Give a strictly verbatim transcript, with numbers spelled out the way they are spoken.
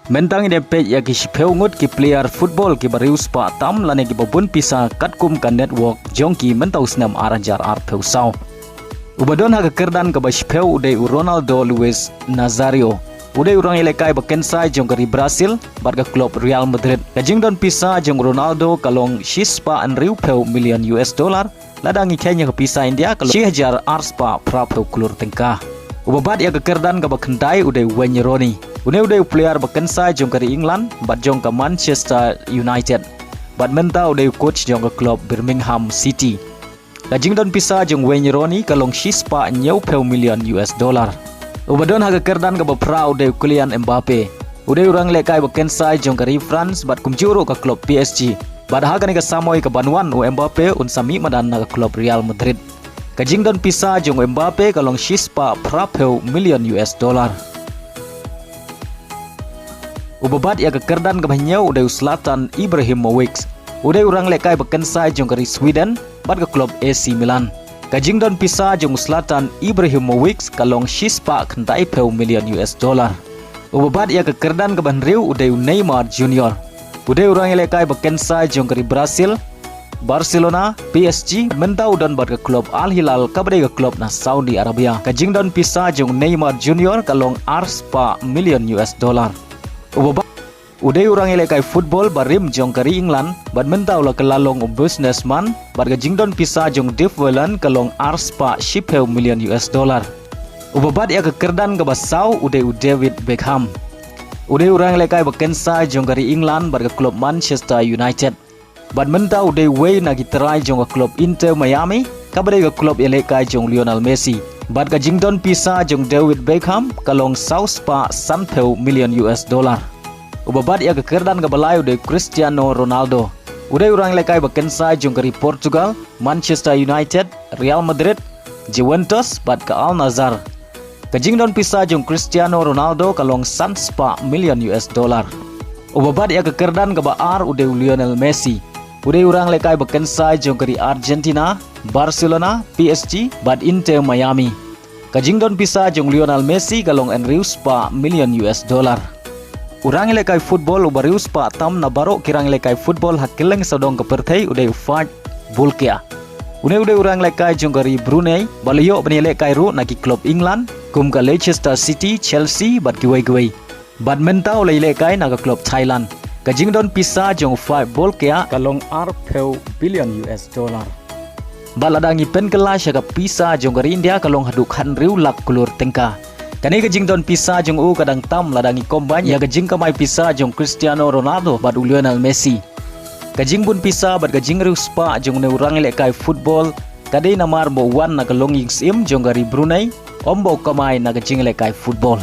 Mynta ngin ïa peit ïa ki shiphew ngut ki player football kiba riewspah tam lane kiba bun pisa katkum ka net worth jong ki mynta u snem ar hajar arphew saw. Uba don ha ka kyrdan kaba shiphew u dei u Ronaldo Luis Nazario. U dei u rangïalehkai ba kynsai jong ka ri Brazil bad ka klub Real Madrid. Ka jingdon pisa jong Ronaldo ka long shispah hynriewphew million U S dollar. Lada ngi kheiñ ïa ka pisa India ka long shi hajar arspah phraphew klur tyngka. Uba bat ïa ka kyrdan kaba khyndai u dei Wayne Rooney. Une u dei u player ba kynsai jong ka ri England bad jong ka Manchester United. Bad mynta u dei u coach jong ka klub Birmingham City. Ka jingdon pisa jong Wayne Rooney ka long shispah hynñiewphew million U S dollar. Uba don ha ka kyrdan kaba phra u dei u Kylian Mbappe. U dei u rangïalehkai ba kynsai jong ka ri France bad kumjuh ruh ka klub P S G. Bad ha kane ka samoi kaban wan u Mbappe un sa mih madan na ka klub Real Madrid. Ka jingdon pisa jong u Mbappe ka long shispah phraphew million U S dollar. Uba bat ïa ka kyrdan kaba hynñiew u dei u Zlatan Ibrahimovic. U dei u rangïalehkai ba kynsai jong ka ri Sweden bad ka klub A C Milan. Ka jingdon pisa jong u Zlatan Ibrahimovic ka long shispah khyndaiphew million U S dollar. Uba bat ïa ka kyrdan kaba hynriew u dei u Neymar Junior. U dei u rangïalehkai ba kynsai jong ka ri Brazil, Barcelona, P S G, mynta u don bad ka klub Al Hilal kaba dei ka klub na Saudi Arabia. Ka jingdon pisa jong u Neymar Junior ka long arspah million U S dollar. Uba bat u dei u rangïalehkai football ba rim jong ka ri England bad mynta u la kylla long u businessman bad ka jingdon pisa jong u Dave Whelan ka long arspah shiphew million U S dollar. Uba bat ïa ka kyrdan kaba saw u dei u David Beckham. U dei u rangïalehkai ba kynsai jong ka ri England bad ka klub Manchester United. Bad mynta u dei uwei na ki trai jong ka klub Inter Miami kaba dei ka klub ïalehkai jong u Lionel Messi. Bad ka jingdon pisa jong u David Beckham ka long sawspah sanphew million U S dollar. Uba bat ïa ka kyrdan kaba lai u dei u Cristiano Ronaldo. U dei u rangïalehkai ba kynsai jong ka ri Portugal, Manchester United, Real Madrid, Juventus bad ka Al Nassr. Ka jingdon pisa jong u Cristiano Ronaldo ka long sanspah million U S dollar. Uba bat ïa ka kyrdan kaba ar u dei u Lionel Messi. U dei u rangïalehkai ba kynsai jong ka ri Argentina, Barcelona, P S G bad Inter Miami. Ka jingdon pisa jong u Lionel Messi ka long hynriewspah million U S dollar. U rangïalehkai football uba riewspah tam na baroh ki rangïalehkai football ha kylleng sawdong ka pyrthei u dei u Farid Bolkiah. Une u dei u rangïalehkai jong ka ri Brunei ba la ïoh ban ïalehkai ruh na ki klub England kum ka Leicester City, Chelsea bad kiwei kiwei. Bad mynta u la ïalehkai na ka klub Thailand. Ka jingdon pisa jong u Farid Bolkiah ka long arphew billion U S dollar. Bad lada ngi pynkylla sha ka pisa jong ka ri India ka long haduh khathynriew lak klur tyngka. Kane ka jingdon pisa jong u ka dang tam lada ngi combine ïa ka jingkamai pisa jong u Cristiano Ronaldo bad u Lionel Messi. Ka jingbun pisa bad ka jingriewspah jong une u rangïalehkai football ka dei namar ba u wan na ka longïing syiem jong ka ri Brunei, ym ba u kamai na ka jingïalehkai football.